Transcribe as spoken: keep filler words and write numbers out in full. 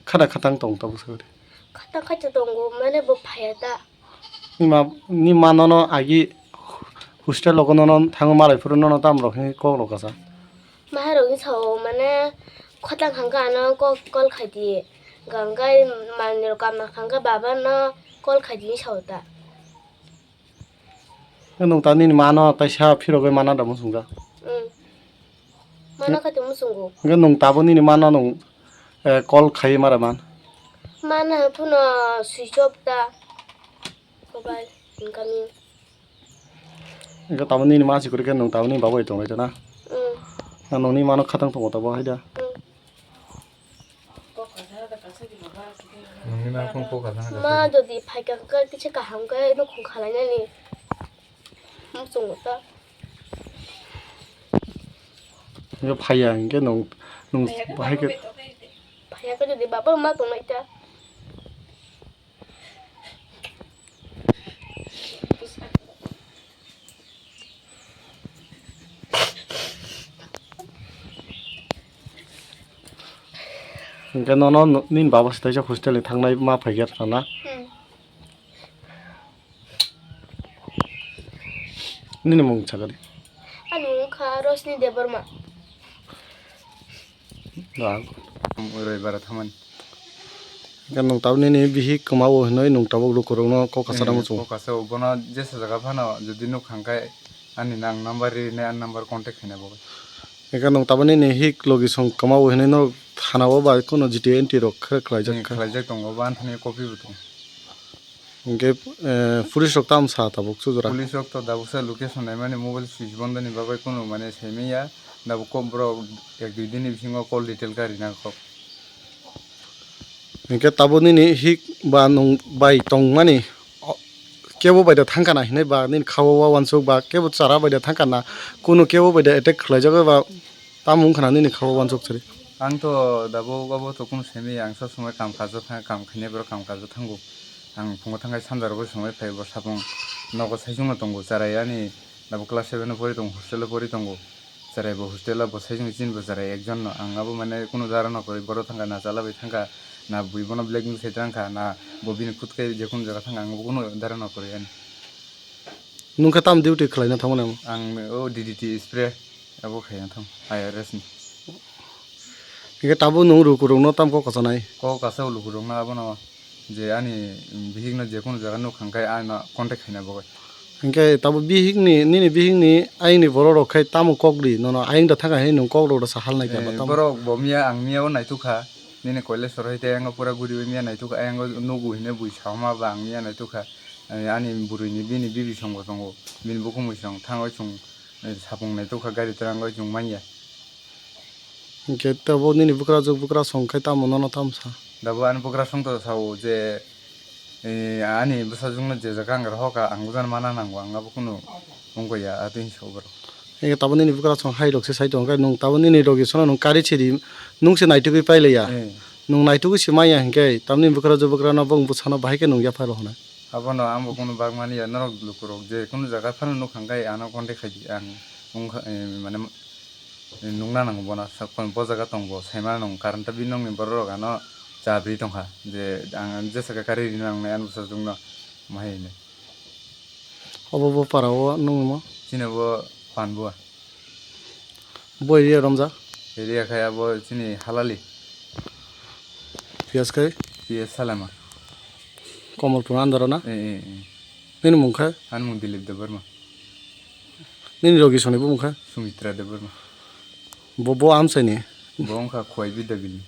Khada khatang tong tabuk sakhe. Khatang khacha tongo, mane bo phaiya ta. Ni ma, ni ma nono agi hostel logo nono thango malai phuru nono tam rok hwnwi kok rok kasa. Maharok ni sao mane khotang hangka ano kok call khai di. Gangkai manwi rok kamna hangka baba no call khai di sao ta. Nwng ta nini mano kaisa phirogwi mana da muchungjak. Mm. Mana khaito muchungo. Hwnkhe nwng tabuk nini mano nwng, eh, call khaiwi mara man. Mana hai phano switch off ta. Mobile incoming. Hwnkhe tabuk nini ma sikori khe nwng tabuk nini babo bai tonglai da na. Mm. Na nwng nini mano khatang tongo tabuk hai da. Mm. Nungni ma kung kok kha sana Ma kasa. Jodi phaikha khe kisa kaham khe nukhung khalainani. Muchungo ta. Yo phaiya hinkhe nung, nung bahai khe. Phaiya khe jodi baba ma tongnai ta. Hwnkhe nono nini baba se teisa hostel ni thangnai ma phaikha sana. Hmm. Nini mung sakadi. Ani mung kha Roshni Debbarma. Rang. Roibara thamani. Hwnkhe nwng tabuk nini bihik kwmao hinwi nwng tabuk lukurokno kok kasa Eh, muchung. Kok kasa o bono jesa jaga phano jodi nuk kha hwnkhe ani nang number rini ani number contact khaina bagwi. Hwnkhe nwng tabuk nini hik logi song kwmao hinwi no thana o bai kheno G T entry rok khe khlaijak Eh, kha. Khlaijak tongo, bo anthani copy bo tongo. Hwnkhe, eh, police rok tamo sa tabuk chujura? Police rok to dabuksa location naimani mobile switch bondo ni bagwi kunu mane saimanya, dabuk kok borok ek dui din ni bisingo call detail kha rina kok. Hwnkhe tabuk nini hik ba nwng bai tongmani, o, kebo bai da thangkha na hinwi ba nini kha o uansuk ba kebo chara bai da thangkha na kunu kebo bai da attack khlaijak ba tamo wngkha na nini kha o uansuk chwrwi? Ang to dabuk obo to kunu saimanya, ang sob somoi kam kajo thang, kam khainai borok kam kajo thango. Ang phungo thangkhai sanja rogo somoi phai bo sapung nogo saichung no tongo, cherai ani nabo class seven o pori tongo, hostel o pori tongo, cherai bo hostel o bo saichung chini bo cherai ekjon no, ang abo mane kunu dara no kwrwi, boro thangkha na chala bai thangkha, na bui bono blackmail khai thangkha, na bo bini kut kai je kunu jaga thangkha, ang bo kunu dara no kwrwi ani. Nwng khe tam duty khlaina thangmani amo? Ang o D D T spray abo khaina thang, I R S ni. Hingke tabuk nwng lukurokno tam kok kasanai? Kok kasa o lukurokno abono je ani bihikno je kunu jaga nukha hingke ano contact khaina bagwi. Hingke tabuk bihikni, nini bihikni ayangni borok rok khai tamo kok ri nono ayang da thangkha hinwi nwng kok rok rwsa halnai khe Eh, ba tamo? Borok bo miya ang miya o naitukha, nini koilesor hai tei ayang o pura guriwi miya naitukha, ayang o nugu hinwi bui sauma ba ang miya naitukha. Eh, ani bwrwini bini bibi song bo tongo, bini bukhuk mui song thangwi chwng eh, sapung naitukha gari twrangwi chwng manya. Hingke tabuk nini bwkrajwk bwkrasong khai tamo nono tamo sa? Dabo ani bwkrasong to sao je, eh, ani bwsajwkno je jaga ang rohorkha ang bujano mana nango, ang abo kunu wngkha ya, atwi hinwi sa borok. Hingke tabuk nini bwkrasong hai rok se sai tongo, hingke nwng tabuk nini logi sono nwng kari siri nwng se naitugwi pailaiya. Eh. Nwng naitugwi se manya hingke tabuk nini bwkrajwk bwkrano bo bwsano bahai khe nwng yaphar rohornai. Abono ang bo kunu bak mani ya, norok lukurok je kunu jaga phano nukha hwnkhe ano contact khai di, ang wngkha, eh, mane, eh, nukna nango bono, sa-, bo jaga tong bo, saima nang current bini nokni borok rok ano cha bri tongkha, je ang jesa khe kari rina nangnai ani bwsajwkno, ma hai hinwi. Obo bo para o nung mo? Chini bo Panbua. Bo area romjak? Area khai abo chini Halali. P S khai? P S Salama. Komolpur under o na? Eh, eh, eh. Nini mung khai? Ani mung Dilip Debbarma. Nini logi soni bo mung khai? Sumitra Debbarma. Bo, bo amsai ni? Bo wngkha Khowai Bidya Bili.